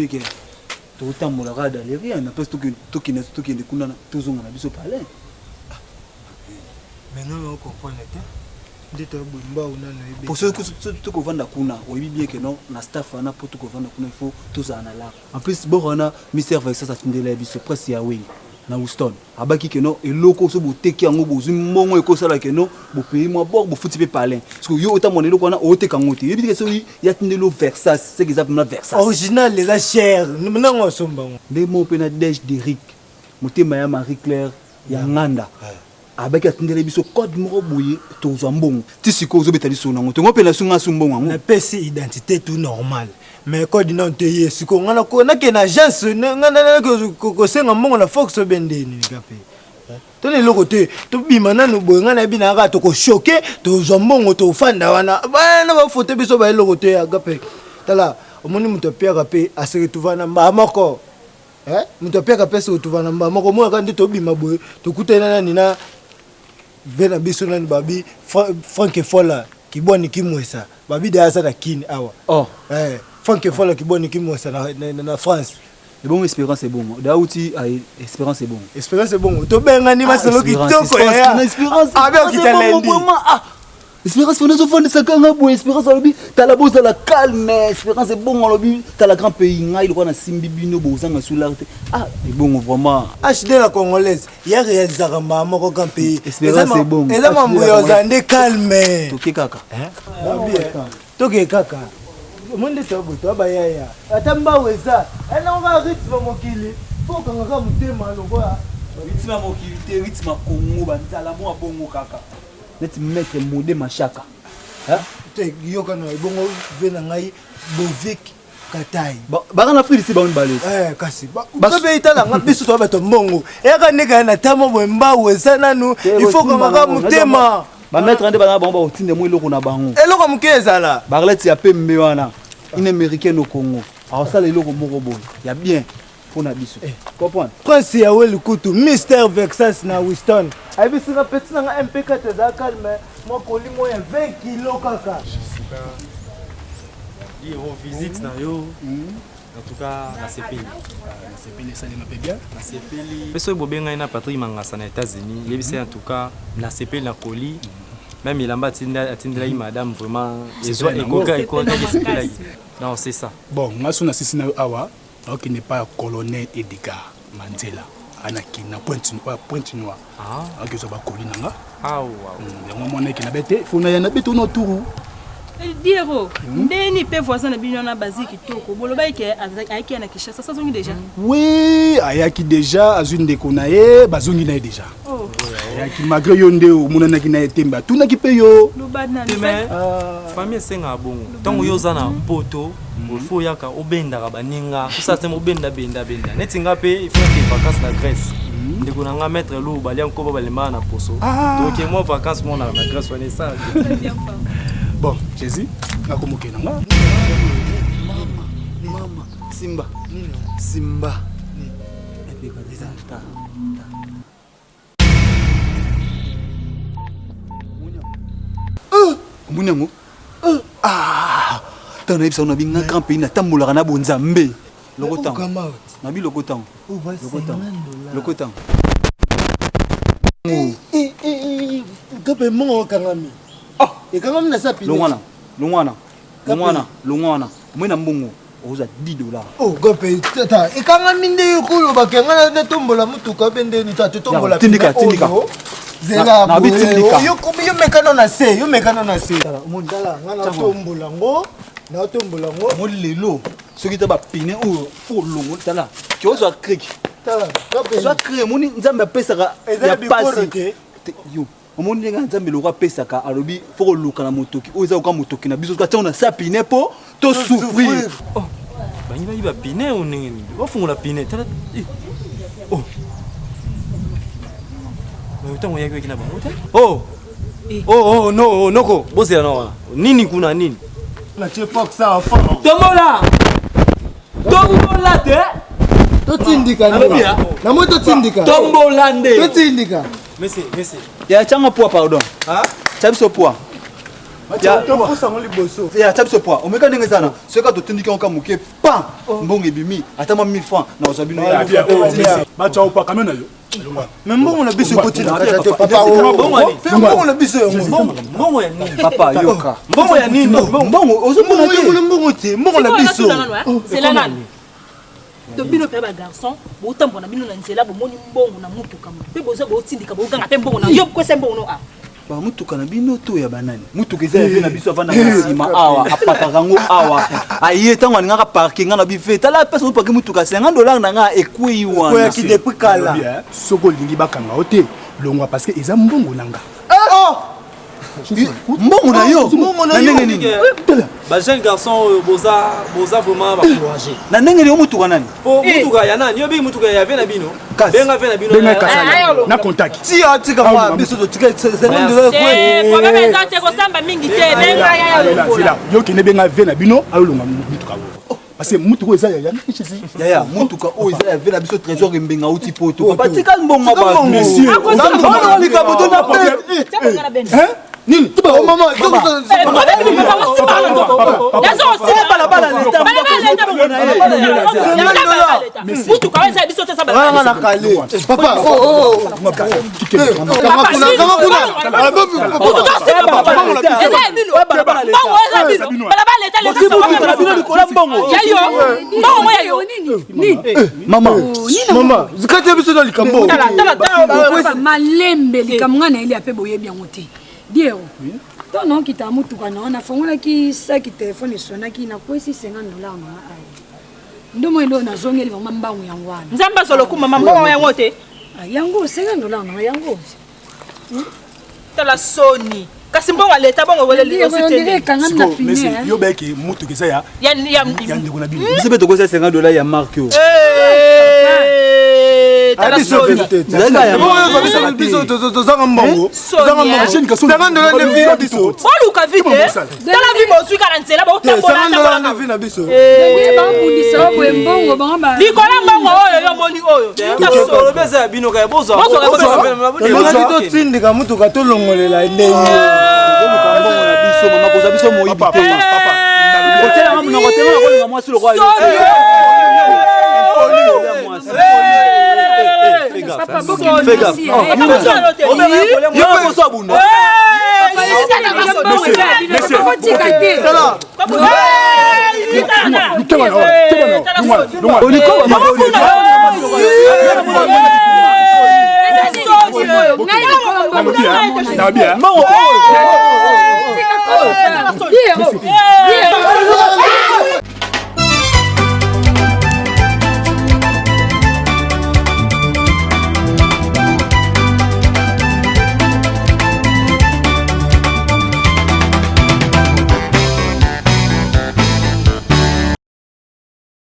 Omoni ke tokotambola kaka dans les rien na place tokende tokende kuna tozonga na biso palais. Ah. Mais non, on comprend te. Nde to boye mbau nanu ebe. Po soki tokovanda kuna oyebi bien que non na staff wana po tokovanda kuna il faut tozala na lare. En plus bord wana Mister Vexas atindela ye biso presse ya Wenge na Houston abaki que non eloko soki boteki yango bozwi mbongo ekosala que non bopaye mwa bord bofuti mpe palin soki yo otambola na eloko wana oteka yango te oyebi te soki ye atindeli yo Versace seke eza vraiment Versace original eza cher nango asomba yango nde moko mpe na Dej Derrick motema ya Marie Claire ya nganda abaki atindeli biso code moko boye tozwa mbongo ti sikoyo ozobeta lisolo nango tongo mpe nasunga su mbongo yango napesi identité tout normal mais code nano te ye sikoyo nga nakende na agence nga kosenga mbongo na fox obendeni mpe tona eloko te tobima nanu boye ngai nayebi na kaka tokoshoke tozwa mbongo tofanda wana bana bafoto biso ba eloko te agape tala omoni moto apiaka mpe aseretrouva na mbaa moko Eh, moto apiaka mpe aseretrouva na mbaa moko omonaka nde tobima boye tokutani na nani na ve na biso nani babi frank efola kibwani kimwesa babi de aza na kin awa oh. eh, frank efola kibwani kimwesa na, na, na, na france Ebongo esperance ebongo da uti esperance ebongo esperance ebongo tobengani masolo kitoko yaya abe okita lundi ah Esperance fana ezofandisaka nga boye Esperance alobi tala bozala calme Esperance ebongo alobi tala grand pays ngai lokola nasimbi bino bozanga soulard te ah ebongo vraiment HD la congolaise ya réalisaka mbala moko grand pays Esperance ebongo eza mambuya ozala nde calme toke kaka Toke kaka. Omoni nde toya boye toya bayaya ata mbau eza enango kaka rythme mokili fo okanga kaka motema lokola rythme ya mokili te rythme ya Congo banzala mwa bongo kaka neti maître Mode Mashaka te yoka na ebongo ve na ngai Bovik Katai baka na Afrique bango mibale eh kasi bape etala nga biso toya bato mbongo eyaka ndenge ya na tamo boye mbau eza nanu il faut okanga kaka motema Ba maître nde bana bango bakotinda mwa eloko na bango. Eloko moke ezala. Barlette ya pembe wana une américaine au Congo. Akosala eloko moko boye ya bien mpo na biso. Eh. Comprendre? Prince ya Weli kutu Mister Vexas na Winston. Ayebisi nga petit na nga MP4 ezala calme, mwa colis moko ya 20 kilo kaka. Visite na yo. En tout cas, nasepeli. Nasepeli esalema mpe bien. Nasepeli. Mpe soki bobengani na Patrick Mangasa na États-Unis, yebisa en tout cas nasepeli na colis. Même elamba atindelaki madame vraiment ezwa ekoka ekokaki esepelaki. Non, c'est ça. Bon, nga so nasisi na yo awa, nakokende epai ya colonel Edgar Manzela. Ana kin na pointe noire, pointe noire. Ah. Akozwa bakoli na nga. Ah, wow. Yango mwana eke na bete, fo na ya na bete na turu. Diego, hmm? ndeni mpe voisin na bino wana bazi kitoko bolobaki ke ayaki na Kinshasa sasa azongi deja oui ayaki deja azwi ndeko na ye bazongi na ye deja oh. ayaki malgré yo nde omonanaki na ye te mbe atunaki mpe yo ah. famille esengaka bongo ntango yo oza na poto il faut oyaka obendaka baninga tosala te obenda benda benda neti nga mpe il faut nake vacances na Grèce hmm. ndeko na nga maître lou balia nkoba balembaka na poso ah. toke mwa vacances mona na Grèce wana esala bon Jésus nakomoke na nga mama mama simba simba omoni yango ah! ntango nayebisa ngo nabi nga grand pays natambolaka na bonzambe lokotango nabi lokotango lokotango gape mongo okangami ah! ekangami na sapi longwana longwana longwana longwana omoi na mbongo okozwa 10 dollars oh gope tata ekangami nde yo koloba ke ngai natombola motuka mpe ndeni tata totombola tindika tindika zela yo mekano na se yo mekano na se tala ngai natombola ngo natombola ngo omoni lelo soki ta bapine oyo fo olongo tala ke ozwa kriki zwa kri omoni nzambe apesaka ya pasi yo Omoni ndenge Nzambe eloko apesaka alobi fo koluka na motoki oyo eza koka motoki na biso atia na sa pine po to souffrir. Oh, bangi bayiba pine oyo ndenge nini? Bafungola pine tala. Eh. Oh. Mais ntango oyaki oyaki na bango te? Oh. Eh. Oh, oh, no, oh, noko, bozela na wana. Nini kuna nini? Na tie fox awa fort. Tombola! Tombola te! Totindika nde. Na moi totindika. Tombola nde. Totindika. Monsieur, monsieur. Ya changa poids pardon. Ah? Tia biso poids. Topusa ngo liboso. Ya tia biso poids, omeka ndenge eza na soki kaka totindiki yango ka moke, pam, mbongo ebimi ata mwa 1000 francs na kozwa bino. Batya opa kame na yo. Mais mbongo na biso ekoti na kati te, papa. Mbongo na biso yango. Mbongo ya nini? Papa, yoka. Mbongo ya nini? Mbongo ozomona te. Mbongo te, mbongo na biso. Zela nanu. To bino mpe bagarçon, botambola na bino na nzela, bomoni mbongo na mutuka mpe boza botindika, boganga mpe mbongo na yo, kwesa mbongo no a Bamutuka na bino to ya banani? Mutuka eza ya ve na biso, avandaka na nsima awa, apakaka yango awa. Aye ntango alingaka parke, nga na bife, tala mpesa opake mutuka, 50 $ na nga ekwei wana. Ekweyaki depuis kala. Soki olingi bakanga yo te, longwa, parce que eza mbongo na nga. Mbongo na yo? Mbongo na na yo. ndenge nini? Bajeune garçon oyo, boza vraiment bacourage. Na ndenge nini? Omutuka nani? Po mutuka ya nani? Yo bengi mutuka ya ve na bino. Kasi. Benga ve na bino. Benga Kasala na contact. Ti atika mwa biso totika 50 $ Te, problème eza te, kosamba mingi te, benga ya lokola. Yo kende, benga ve na bino, alolonga mutuka oyo, parce que mutuka oyo eza ya Yaya, mutuka oyo eza ya ve na biso Trésor Embenga, uti poto. Papa, tika mbongo. Tika mbongo. Monsieur. Likambo to na pe. Tia bonga na bene. Nini? Oh mama, Balabala leta. Mutuka oyo eza biso te, eza wana na kale. Papa, oh oh. Kanga kuna, kanga kuna. Eza ya bino, mbongo eza bino, balabala leta. Mutuka na bino likolo ya mbongo. Ya yo, mbongo ya yo. Mama. Mama, zikati ya biso na likambo. Tala, tala, tala. Malembe, likambo nga nayeli ape, boyebi yango te. Diero, to naokita motuka na wana, afongolaki saki, telefone esonaki, nakwesi 50 $ na nga awa. Ndomo elo nazongeli vraiment mbangu, yango wana. Nzambe azolo kumama, mbongo yango te. Ah, yango 50 $ na nga, yango. Tala soni, kasi mbongo ya leta, bongo Ondire ekangami na pine. Yo beki mutuka eza ya ya ya ndeko na bino. Biso mpe tokosa 50 $ ya marke oyo. Tala Biso soni. te. Ezalaka ya Biso tozanga mbongo. Soni, eh. 50 $ nde vi na biso. Boluka vi te, tala vi bozwi kaka na nzela, botambola. 50 $ nde vi na biso. Ndenge babundisa boye, mbongo bango ba Likolo mbongo oyo yo moni oyo. Olobi eza ya bino kaya, bozwa. Tolingaki totindika mutuka, tolongolela ndenge. Tozoluka mbongo na biso, mama, kozwa biso moyibi te. Kotelanga monoko te, nga kolinga mwasi lokwa yo. Papa, bokende nasi, eh. Yo poso abunda. Mbongo eza ya bino, bokotika te. Oliko. Ngai likolo mbongo. Nabi. Mbongo oyo. Diero.